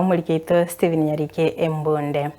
Omoriki oito Stephen Nyariki Embunde.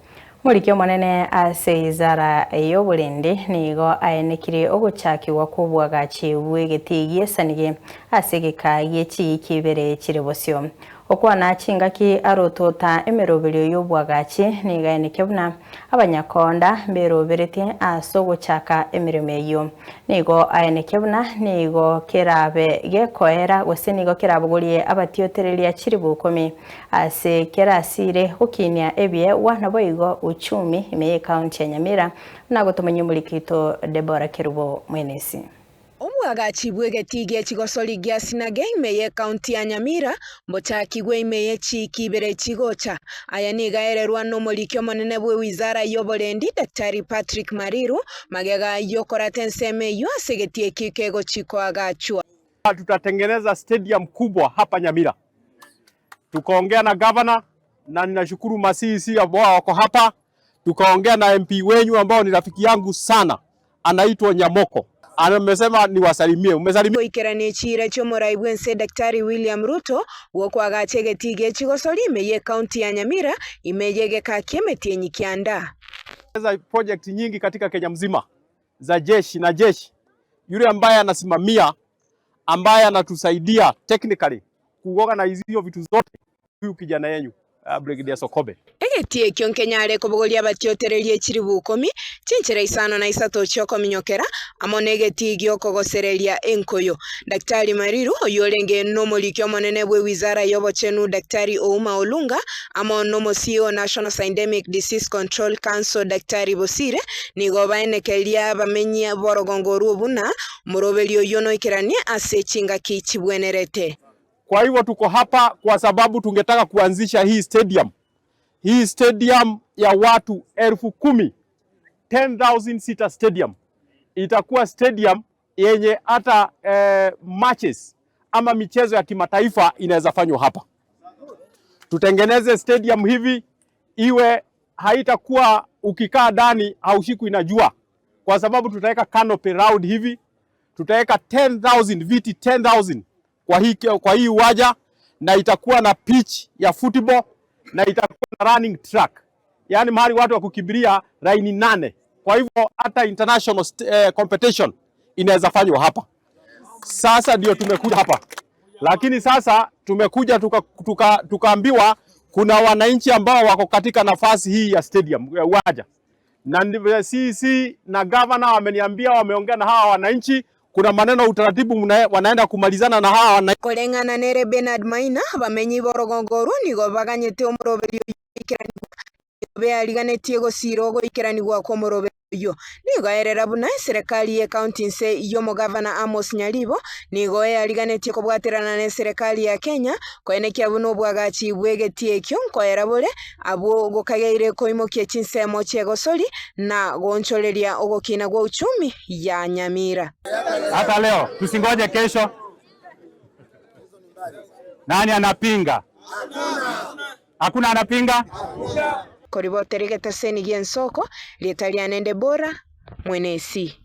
Omoriki omonene ase Wizara y'oborendi nigo aenekirie ogochakigwa kw'oboagachi bw'egetii gi'esanige ase egeka gie chiiki ibere chire bosio. Okwana chingaki arotota emeroberio y'oboagachi nigo aenekia buna abanyakoonda mberoberetie ase ogochaka emeremo eyio. Nigo aenekia buna nigo kerabe gekoera gose nigo kerabogorie abatiotereria chilifu ikomi ase kerasire gokinia ebiegwa naboigo uchumi ime y'ecounty ya Nyamira buna gotomanyia omoriki oito Deborah Kerubo Mwenesi. Obwagachi bw'egetii gie chigosori gia Sinage ime y'ecounty ya Nyamira mbochakigwe ime ye chiiki ibere chigocha. Aya nigo aererwa nomoriki omonene bw'ewizara y'oborendi Daktari Patrick Mariru magega y'okorata ensemo eyio ase egetii eki kegochi koagachwa. Tutatengeneza stadium kubwa hapa Nyamira. Tukaongea na governor na ninashukuru ma CEC ambao wako hapa. Tukaongea na MP wenyu ambao ni rafiki yangu sana anaitwa Nyamoko. Amesema niwasalimie. Umesalimia? Goikerania echiira chi'omorai bw'ense Daktari William Ruto bw'okoagacha egetii gie chigosori ime y'ecounty ya Nyamira ime y'egeka ki'emetienyi kianda. Project nyingi katika Kenya mzima za jeshi na jeshi yule ambaye anasimamia ambaye anatusaidia technically kuorganize hiyo vitu zote huyu kijana yenyu uh, Brigadier Sokobe. Egetii ekio nkenyare kobogoria abatiotereria chilifu ikomi, chinchera isano na isato chi'okominyokera, amo negetii gi'okogosereria enkoyo. Daktari Mariru, oyio orenge nomoriki omonene bw'ewizara y'obochenu Daktari Ouma Olunga, amo nomosii o National Syndemic Disease Control Council Daktari Bosire, nigo baenekeria abamenyi b'orogongo orwo buna omoroberio oyio noikeranie ase chingaki chibwenerete. Kwa hivyo tuko hapa kwa sababu tungetaka kuanzisha hii stadium, hii stadium ya watu 10,000, 10,000 seater stadium. Itakuwa stadium yenye hata eh, matches ama michezo ya kimataifa inaweza fanywa hapa. Tutengeneze stadium hivi iwe haitakuwa ukikaa ndani haushikwi na jua, kwa sababu tutaweka canopy round hivi, tutaweka 10,000 viti 10,000 kwa hii kwa hii uwanja, na itakuwa na pitch ya football na itakuwa na running track, yaani mahali watu wa kukimbilia laini nane. Kwa hivyo hata international eh, competition inaweza fanywa hapa. Sasa ndio tumekuja hapa, lakini sasa tumekuja tukaambiwa tuka, tuka kuna wananchi ambao wako katika nafasi hii ya stadium ya uwanja, na ndivyo CEC na governor wameniambia, wameongea na hawa wananchi, kuna maneno utaratibu muna, wanaenda kumalizana na hawa wananchi. Koreng'ana nere Bernard Maina, abamenyi b'orogongo orwo nigo baganyete omoroberio oyio oikeranigwa, nigo beariganetie gosiira ogoikeranigwa kw'omoroberio oyio. Nigo aerera buna eserekari y'ecounty inse y'omogavana Amos Nyaribo nigo eariganetie kobwaterana n'eserekari ya Kenya koenekia buna obwagachi bw'egetii ekio nkoera bore abwo gokageire koimokia chinsemo chi'egosori na goonchoreria ogokina gwa uchumi ya Nyamira. Hata leo tusingoje kesho. Nani anapinga? Hakuna anapinga? Koriboteria egetaseni gi'ensoko, rieta riane Debora, Mwenesi.